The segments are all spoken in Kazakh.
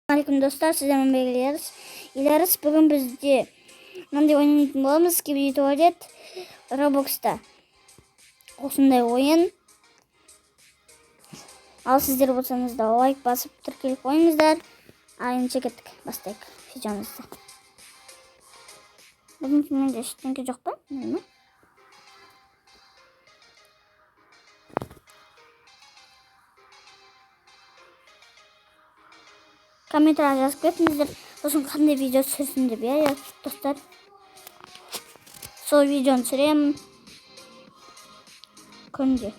Алейкум, достар, сіздермен бірге Илярыс. Бүгін бізде мынандай ойнайтын боламыз: Скибиди туалет Роблокста. Осындай ойын. Ал сіздер болсаңыз да, лайк басып, тіркеліп қойыңыздар. Ал ендеше кеттік, бастайық видеомызды. Бүгін менде ештеңке жоқ па? Неме? Комментарий жазып кетіңіздер, сосын қандай видео түсірсін деп, иә, достар, сол видеоны түсіремін күнде.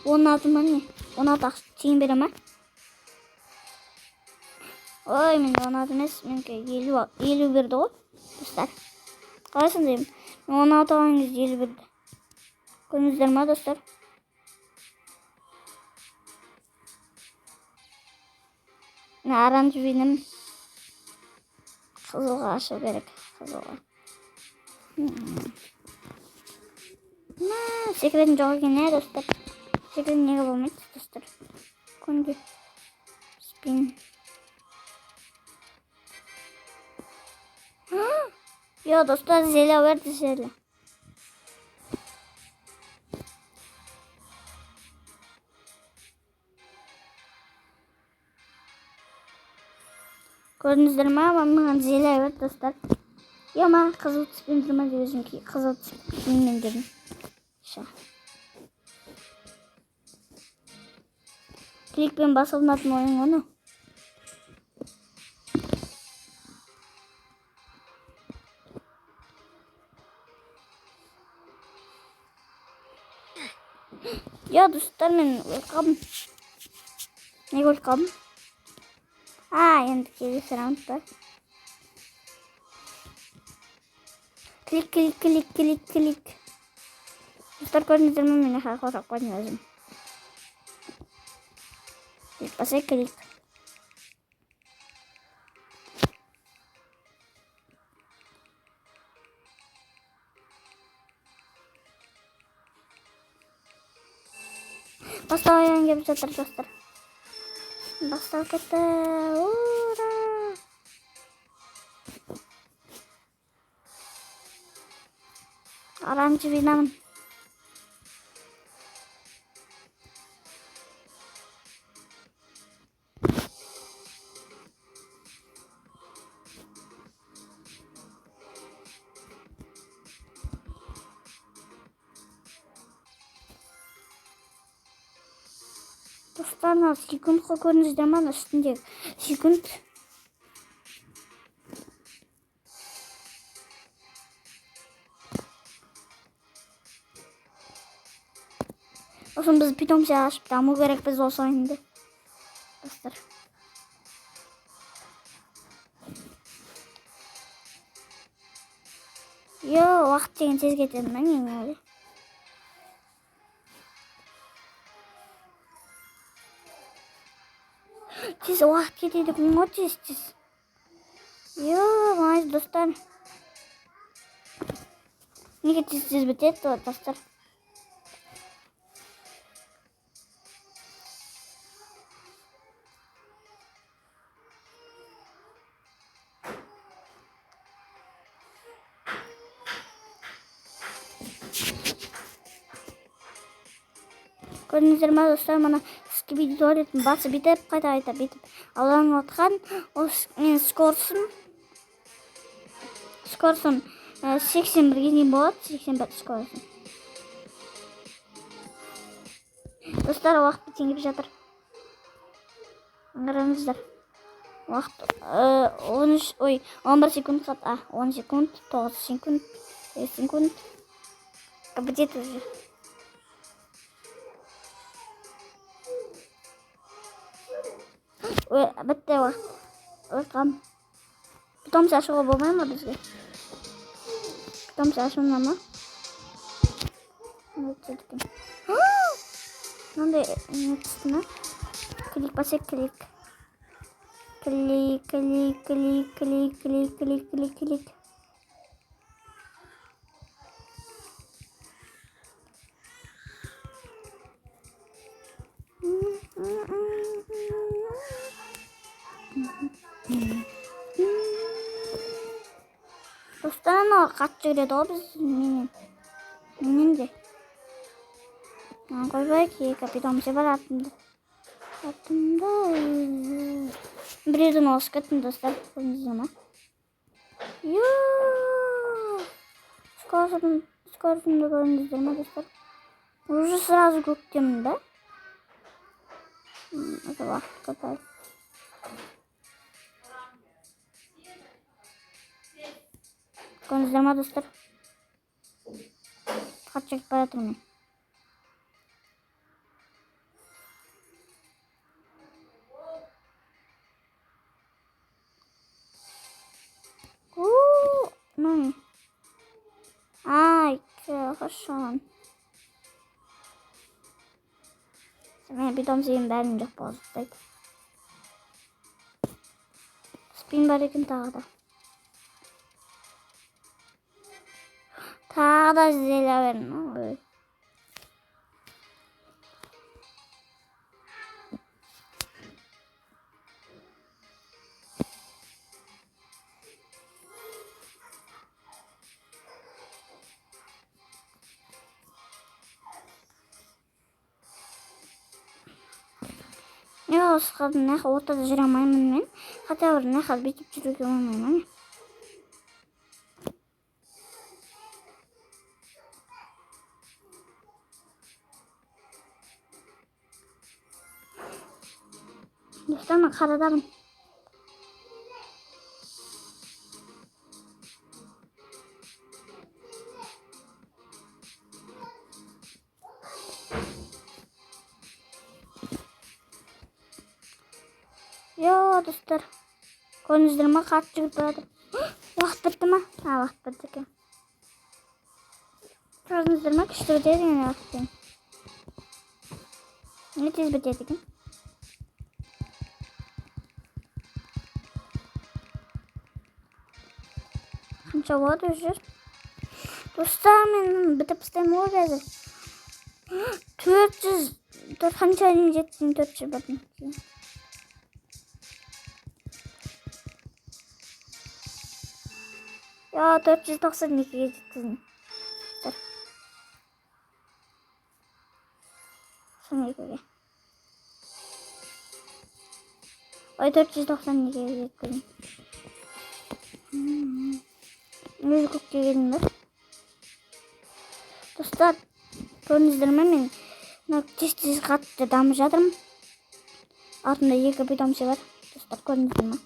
16 ма, не, 16 ақша тиын бере ма? Ой, менде 16 емес, менікі 50, 50 берді ғой, достар. Қалай сондай? Мен 16 алған кезде 50 берді, көрдіңіздер ма, достар? Мына оранжевыйын қызылға ашу керек, қызылға. Мә, секретім жоқ екен, иә, достар. Секрет неге болмайды, достар? Күнде спин. Йо, достар, зелье берді, зелье. Көрдіңіздер ма, маған зелье берді, достар. Е, ма, қызыл түспен жүр ма деп, өзім қызыл түс киіммен жүрмін. Ша. Кликпен басылынатын ойын ғой мынау. Я, достар, мен өліп қалдым. Неге өліп қалдым? А, енді келесі раунд па? Клик, клик, клик, клик, клик. Достар, көрдіңіздер ме, мен қорқып қойдым өзім. Клик басайық, клик. Басталайын келіп жатыр, достар. Басталып кетті. Ура! Оранжевыйнамын. Достар, мынау секунд қой, көрдіңіздер ма, ана үстіндегі секунд. Сосын біз питомцы ашып даму керекпіз осы ойында, достар. Йо, уақыт деген тез кетеді ма, не әлі? Тез уақыт кетеді екен ғой, тез тез. Ё, достар, неге тез тез бітеді, достар? Көрдіңіздер ма, достар, мына скибиди туалеттің басы бүйтіп қайта қайта бүйтіп ауланып жатқан. Ол менің скоросым 81-ге дейін болады, 81 скоросым. Достар, уақыт бітейін деп жатыр, қараңыздар, уақыт 13, ой, 11 секунд қалды, а, 10 секунд, 9 секунд, 8 секунд, бітеді уже. Ой, бітті уақыт, өліп қалдым. Питомцы ашуға болмай ма бізге? Питомцы ашылмай ма? Өтеді екен. Мынандай не түсті ма? Клик басайық, клик, клик, клик, клик, клик, клик, клик, клик, клик. Достар, анау қатты жүгіреді ғой біз менен. Менен де. Мынаны қойбайық, екі питомцы бар артымда. Артымда. Біреуден озып кеттім, достар. Көрдіңіздер ма? Скоростымды көрдіңіздер ма, достар? Уже сразу көктемін да? Это уақыт көп әлі. Көрдіңіздер ма, достар? Қатты жүріп бара жатырмын мен. Мынау не? Ай, қашан. Мен питомцейдің бәрін жоқ болып тастайды. Спин бар екен тағы да. Тағы да зеле бердім. Ой. Не осы мына ортада жүре алмаймын мен. Хотя бы мына бүйтіп жүруге болмай ма, не? Достар, мен қарадамын. Йо, достар. Көрдіңіздер ма, қатты жүгіріп бара жатыр. Уақыт бітті ма? А, уақыт бітті екен. Көрдіңіздер ма, күшті бітеді екен уақытпен. Не тез бітеді екен. Қанша болады уже? Достар, мен бітіп тастаймын ғой қазір. 400, төрт қанша дейін жеттім, 400 бардым. Я 492-ге жеткіздім. 92-ге. Ой, 492-ге жеткіздім. Өзі көкке келдім ба? Достар, көрдіңіздер ме, мен мына тез-тез қатты дамып жатырмын. Артымда екі питомцы бар. Достар, көрдіңіздер ме?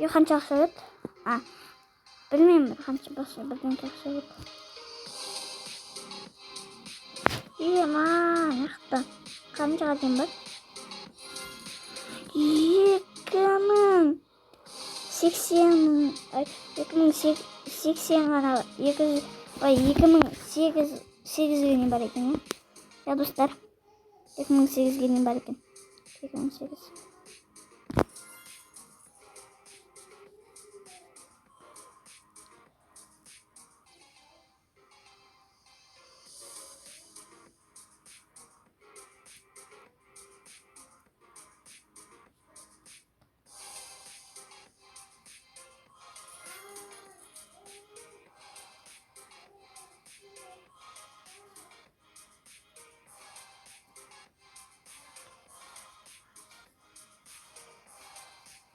Е, қанша ақша берді? А, білмеймін, қанша баса бірдеңке ақша берді. Е, ма, мықты. Қаншаға дейін бар? 2080, ай, 2080 ғана, екі жүз, ой, екі мың сегіз, сегізге дейін бар екен, иә? Иә, достар, 2008-ге дейін бар екен. 2008.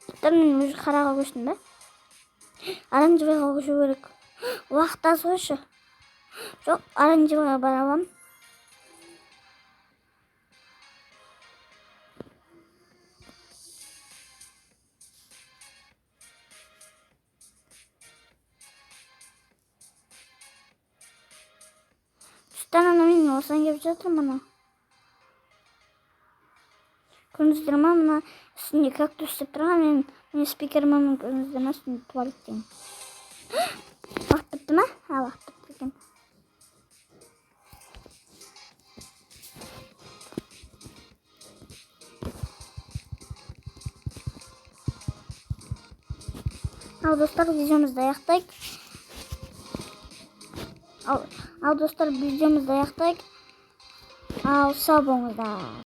Достар, мен уже қараға көштім ба? Оранжевыйға көшу керек. Уақыт аз қойшы. Жоқ, оранжевыйға бара аламын. Достар, ана мен осыдан келіп жатырмын ана. Көрдіңіздер ма, мына үстінде кактус деп тұрған, мен спикермін, көрдіңіздер ма, үстінде туалет деген. Уақыт бітті ма? А, уақыт бітті екен. Ал достар, видеомызды аяқтайық. Ал достар, видеомызды аяқтайық. Ал, сау болыңыздар.